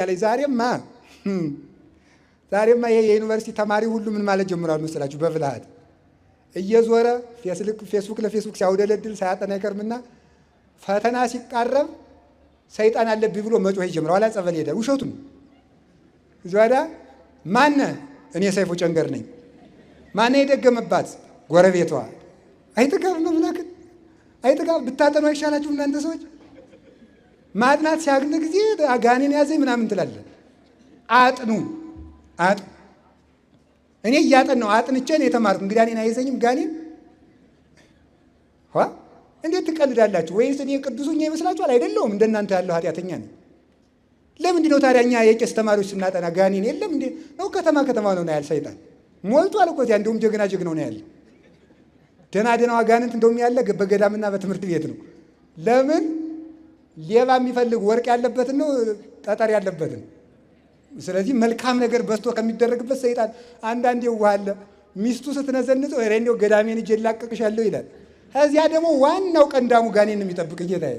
ላይ ዛሬማ ዛሬማ ይሄ የዩኒቨርሲቲ ተማሪ ሁሉ ምን ማለት ጀምሯል መሰላችሁ? በብልሃት እየዞረ ፌስቡክ ለፌስቡክ ሲያውደለድል ሳያጠና ይከርምና ፈተና ሲቃረብ ሰይጣን አለብኝ ብሎ መጮህ ይጀምራል። ኋላ ጸበል ይሄዳል። ውሸቱን እዚህ ወዲያ ማነህ? እኔ ሰይፉ ጨንገር ነኝ። ማነህ የደገመባት? ጎረቤቷ። አይጥጋብ ነው ምናክን አይጥጋብ። ብታጠኑ አይሻላችሁም እናንተ ሰዎች? ማጥናት ሲያግን ጊዜ ጋኔን ያዘኝ ምናምን ትላለን። አጥኑ አጥኑ። እኔ እያጠናሁ አጥንቼ ነው የተማርኩ። እንግዲህ እኔን አይዘኝም ጋኔን። እንዴት ትቀልዳላችሁ? ወይስ እኔ ቅዱሱኛ ይመስላችኋል? አይደለሁም። እንደናንተ ያለው ኃጢአተኛ ነኝ። ለምንድን ነው ታዲያ እኛ የቄስ ተማሪዎች ስናጠና ጋኔን የለም እንዴ? ነው ከተማ ከተማ ነው ያለ ሰይጣን ሞልቷል እኮ እዚያ። እንደውም ጀግና ጀግናው ነው ያለ። ደህና ደህናው አጋንንት እንደውም ያለ በገዳምና በትምህርት ቤት ነው። ለምን ሌባ የሚፈልግ ወርቅ ያለበትን ነው ጠጠር ያለበትን። ስለዚህ መልካም ነገር በዝቶ ከሚደረግበት ሰይጣን አንዳንድ የዋህ አለ። ሚስቱ ስትነዘንዘው ኧረ እንደው ገዳሜን እጄ ላቀቅሻለሁ ይላል። ከዚያ ደግሞ ዋናው ቀንዳሙ ጋኔን የሚጠብቅ ጌታዬ።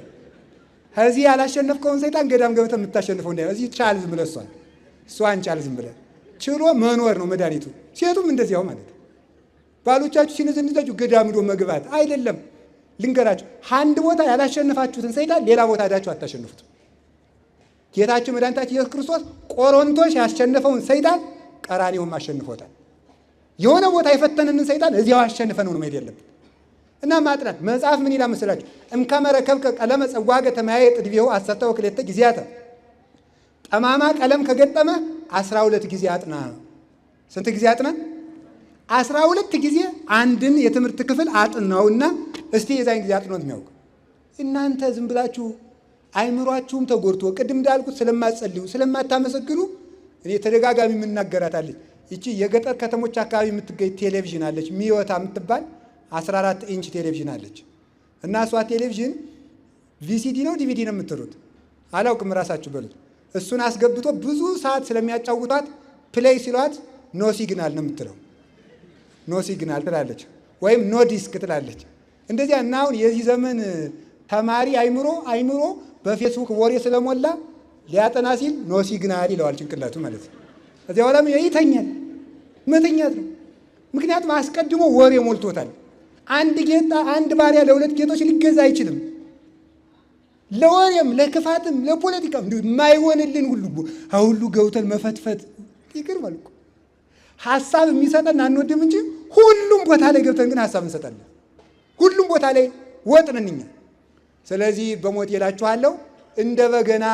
ከዚህ ያላሸነፍከውን ሰይጣን ገዳም ገብተህ የምታሸንፈው እንዳይሆን እዚህ ቻል ዝም ብለህ እሷን ቻል ዝም ብለህ ችሎ መኖር ነው መድኃኒቱ። ሴቱም እንደዚያው ማለት ነው። ባሎቻችሁ ሲነዘንዛችሁ ገዳም ሄዶ መግባት አይደለም። ልንገራችሁ፣ አንድ ቦታ ያላሸነፋችሁትን ሰይጣን ሌላ ቦታ ሄዳችሁ አታሸንፉትም። ጌታችን መድኃኒታችን ኢየሱስ ክርስቶስ ቆሮንቶስ ያሸነፈውን ሰይጣን ቀራንዮም አሸንፎታል። የሆነ ቦታ የፈተነንን ሰይጣን እዚያው አሸንፈነው ነው መሄድ ያለብን። እና ማጥናት መጽሐፍ ምን ይላል መሰላችሁ? እምከመ ረከብከ ቀለመ ጸዋገ ተመያየ ጥድቤሁ 12 ጊዜያተ። ጠማማ ቀለም ከገጠመ 12 ጊዜ አጥና። ስንት ጊዜ አጥና? 12 ጊዜ አንድን የትምህርት ክፍል አጥናውና እስቲ የዛን ጊዜ አጥኖት የሚያውቅ እናንተ ዝም ብላችሁ አይምሯችሁም ተጎድቶ ቅድም እንዳልኩት ስለማትጸልዩ ስለማታመሰግኑ። እኔ ተደጋጋሚ የምናገራታለች ይቺ የገጠር ከተሞች አካባቢ የምትገኝ ቴሌቪዥን አለች፣ ሚዮታ የምትባል 14 ኢንች ቴሌቪዥን አለች። እና እሷ ቴሌቪዥን VCD ነው ዲቪዲ ነው የምትሉት አላውቅም፣ ራሳችሁ በሉት። እሱን አስገብቶ ብዙ ሰዓት ስለሚያጫውቷት play ሲሏት no signal ነው የምትለው። No signal ትላለች፣ ወይም no disc ትላለች። እንደዚያ እና አሁን የዚህ ዘመን ተማሪ አይምሮ በፌስቡክ ወሬ ስለሞላ ሊያጠና ሲል no signal ይለዋል ጭንቅላቱ ማለት ነው። ከዚያ በኋላ ይተኛል፣ መተኛት ነው። ምክንያቱም አስቀድሞ ወሬ ሞልቶታል። አንድ ጌታ አንድ ባሪያ ለሁለት ጌቶች ሊገዛ አይችልም። ለወሬም ለክፋትም ለፖለቲካም የማይሆንልን ሁሉ ሁሉ ገብተን መፈትፈት ይገርማል እኮ። ሀሳብ የሚሰጠን አንወድም እንጂ ሁሉም ቦታ ላይ ገብተን ግን ሀሳብ እንሰጣለን። ሁሉም ቦታ ላይ ወጥነን እኛ። ስለዚህ በሞት እላችኋለሁ እንደ በገና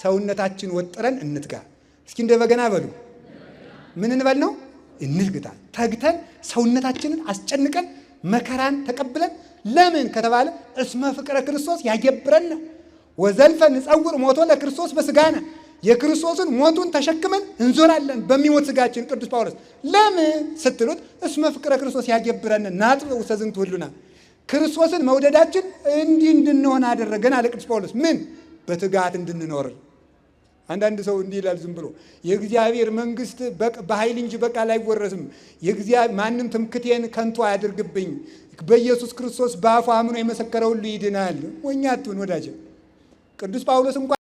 ሰውነታችን ወጥረን እንትጋ። እስኪ እንደ በገና በሉ። ምን እንበል ነው? እንትግታ። ተግተን ሰውነታችንን አስጨንቀን መከራን ተቀብለን ለምን ከተባለ እስመ ፍቅረ ክርስቶስ ያገብረን ወዘልፈ ንጸውር ሞቶ ለክርስቶስ በስጋነ። የክርስቶስን ሞቱን ተሸክመን እንዞራለን በሚሞት ስጋችን። ቅዱስ ጳውሎስ ለምን ስትሉት እስመ ፍቅረ ክርስቶስ ያገብረን ናጥብ ውስተ ዝንቱ ሁሉና፣ ክርስቶስን መውደዳችን እንዲህ እንድንሆን አደረገን አለ ቅዱስ ጳውሎስ። ምን በትጋት እንድንኖር። አንዳንድ ሰው እንዲህ ይላል ዝም ብሎ የእግዚአብሔር መንግስት በኃይል እንጂ በቃል አይወረስም። የእግዚአብሔር ማንም ትምክቴን ከንቱ አያድርግብኝ። በኢየሱስ ክርስቶስ በአፉ አምኖ የመሰከረ ሁሉ ይድናል። ሞኝ አትሁን ወዳጄ። ቅዱስ ጳውሎስ እንኳን